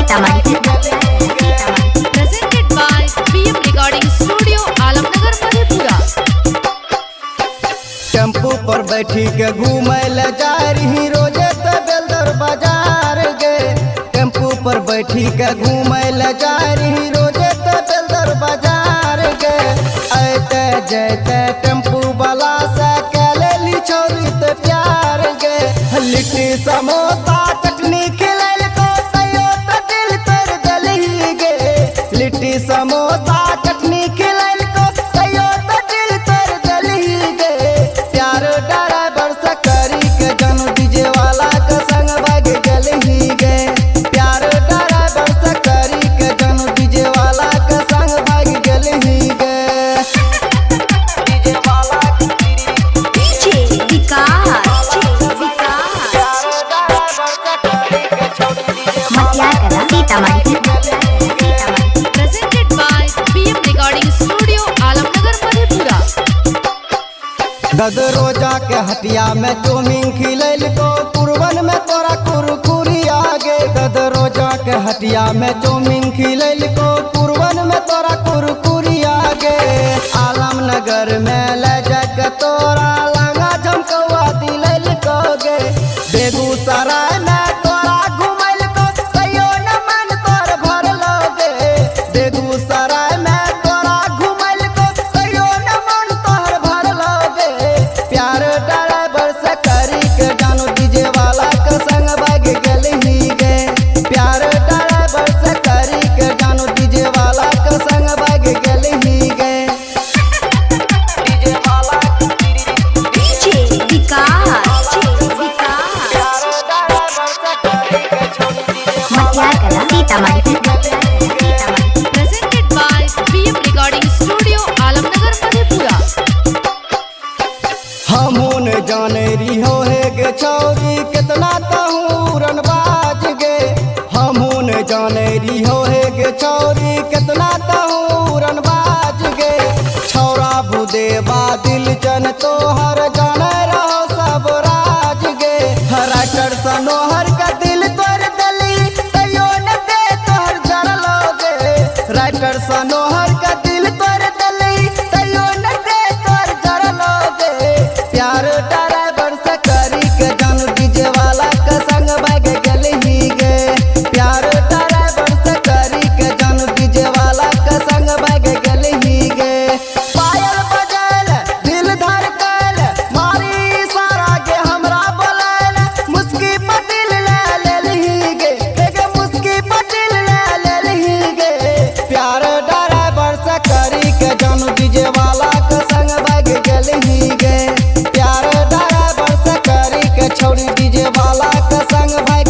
Sitamarhi. Presented by PM Recording Studio, Alamnagar, Madhepura. Tempo पर बैठी के घूमे ले जा रही रोजे ते बेलदर बाजार गे। टेम्पू पर बैठी के घूमे ले जा रही रोजे ते बेलदर बाजार गे। ऐते जैते टेम्पू वाला से के लेली छौरी ते प्यार गे। लिट्टी समोसा चटनी खिलैल को तैयो ते दिल तोड़ देलही गे। लिट्टी समोसा चटनी खिलैल को तैयो ते दिल तोड़ देलही गे। प्यार ड्राइवर से करी के जानू डीजे वाला के संग भाग गेलही गे। प्यार ड्राइवर से करी के जानू डीजे वाला के संग भाग गेलही गे। डीजे वाला DJ विकास। प्यार ड्राइवर से करी के छौरी DJ Matiyakala Sitamarhi. Presented by PM Recording Studio, Alamnagar, Madhepura. ददरोजा के हटिया में चौमिन खिलैल को कुरबन में तोरा कुरकुरी आगे। ददरोजा के हटिया में चौमिन खिलैल को कुरबन में तोरा कुरकुरी आगे। आलमनगर में ले जाके तोरा लांगा झमकौआ दिलैल को गे। बेगूसराय में तोरा घुमैल को कहियो न मन तोर भरलो गे। बेगूसराय में तोरा घुमैल को कहियो न मन तोहर भरलो गे। प्यार ड्राइवर से करी के जानू डीजे वाला के संग भाग गेलही गे। प्यार ड्राइवर से करी के जानू डीजे वाला के संग भाग गेलही गे। डीजे वाला DJ विकास। प्यार ड्राइवर से करी के छौरी DJ Matiyakala Sitamarhi. Presented by PM Recording Studio, Alamnagar, Madhepura. हमहू न जाने रही हे गे छौरी कितना तहूँ रनबाज गे। हमहू न जाने रही हे गे छौरी कितना तहूँ रनबाज गे। छौरा भूदेवा दिल जन तोहर जाने रहो सब राज गे। राइटर सनोहर का दिल तोड़ दली तैयो न दे तोहर जरलो गे। राइटर सनोहर का दिल तोड़ दली तैयो न दे तोहर जरलो गे। प्यार ड्राइवर से करी के जानू डीजे वाला के संग भाग गेलही गे। प्यार ड्राइवर से करी के जानू डीजे वाला के संग भाग गेलही गे। पायल बजैल दिल धड़कैल मारी सारा गे हमरा बोलैल। मुस्की पर दिल ले लेलही गे, हे गे मुस्की पर दिल ले लेलही गे। प्यार ड्राइवर से करी के जानू डीजे वाला के संग भाग गेलही गे। प्यार ड्राइवर से करी के छौरी डीजे वाला के संग भाग